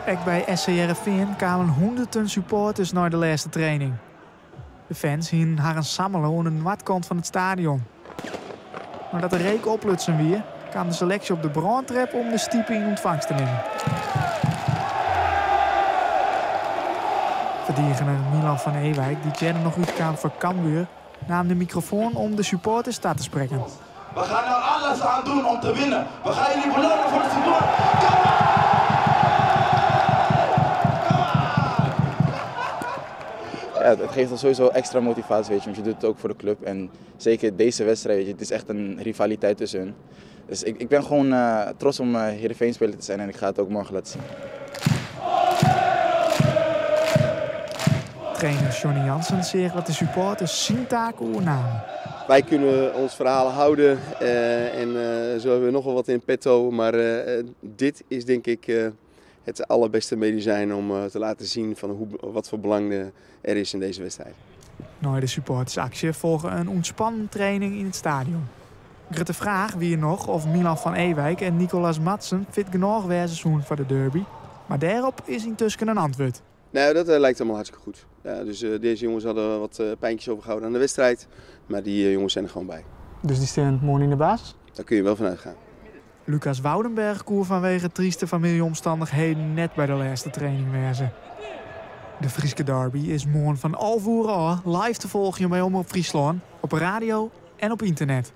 Ek by SC Hearrenfean kamen hûnderten supporters nei de lêste training. De fans hienen harren sammele oan de noardkant fan it stadion. Neidat de reek oplutsen wie, kaam de seleksje op de brântrep om de stipe yn ûntfangst te nimmen. Ferdigener Milan van Ewijk, dy't earder noch útkaam foar Cambuur, naam de mikrofoan om de supporters ta te sprekken. We gaan er alles aan doen om te winnen. We gaan jullie belonen voor de support. Come on! Come on! Ja, het geeft ons sowieso extra motivatie, weet je, want je doet het ook voor de club. En zeker deze wedstrijd, weet je, het is echt een rivaliteit tussen hun. Dus ik ben gewoon trots om Heerenveen-speler te zijn en ik ga het ook morgen laten zien. Trainer Johnny Jansen seach dat de supporters syn taak oernamen. Wij kunnen ons verhaal houden en zo hebben we nog wel wat in petto. Maar dit is denk ik het allerbeste medicijn om te laten zien van wat voor belang er is in deze wedstrijd. Nei de supportersaksje folge in ûntspannen training yn it stadion. Grutte fraach wie noch oft Milan van Ewijk en Nicolas Madsen fit genôch wêze soenen foar de derby. Mar dêrop is yntusken in antwurd. Nee, dat lijkt allemaal hartstikke goed. Ja, dus deze jongens hadden wat pijntjes overgehouden aan de wedstrijd. Maar die jongens zijn er gewoon bij. Dus dy steane moarn yn de basis? Daar kun je wel van uitgaan. Lucas Woudenberg koe fanwege tryste famyljeomstannichheden net by de lêste training wêze. De Fryske derby is moarn fan 11 oere ôf live te folgjen by Omrop Fryslân, op radio en op ynternet.